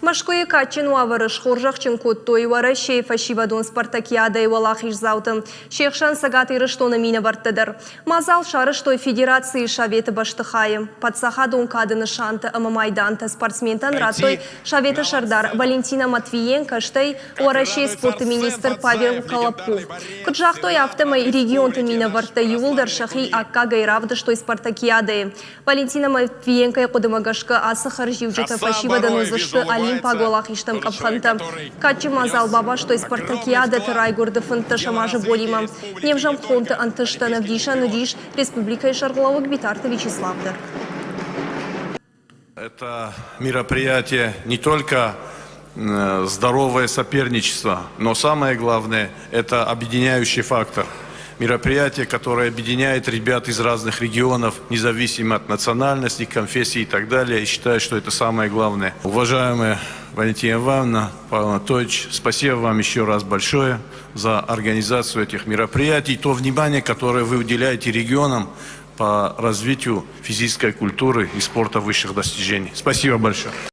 Мӕскуыйы кадджын уавӕры схорзӕхджын кодтой Уӕрӕсейы фӕсивӕдон спартакиадӕйы уӕлахиздзауты. Се хсӕн Цӕгат Ирыстоны минӕвӕрттӕ дӕр. Мадзал сарӕзтой Федерацийы Советы бӕстыхайы. Паддзахадон кады нысантӕ ӕмӕ майдантӕ спортсментӕн радтой Советы сӕрдар Валентина Матвиенко, стӕй Уӕрӕсейы спорты министр Павел Колобков. Куыд загътой, афтӕмӕй регионты минӕвӕрттӕ иууылдӕр сӕхи аккагӕй равдыстой спартакиадӕйы. Валентина Матвиенкойы хъуыдымӕ гӕсгӕ ацы хӕрзиуджытӕ фӕсивӕдӕн уыдзысты олимпаг уӕлахизтӕм къӕпхӕнтӕ. Кадджын мадзал бабастой спартакиадӕты райгуырды 15 азы бонимӕ. Не взӕмхонты ӕнтыстӕн ӕвдисӕн уыдис республикӕйы сӕргълӕууӕг Битарты Вячеслав дӕр. Это мероприятие не только здоровое соперничество, но самое главное – это объединяющий фактор. Мероприятие, которое объединяет ребят из разных регионов, независимо от национальности, конфессии и так далее. И считаю, что это самое главное. Уважаемая Валентина Ивановна, Павел Анатольевич, спасибо вам еще раз большое за организацию этих мероприятий, то внимание, которое вы уделяете регионам по развитию физической культуры и спорта высших достижений. Спасибо большое.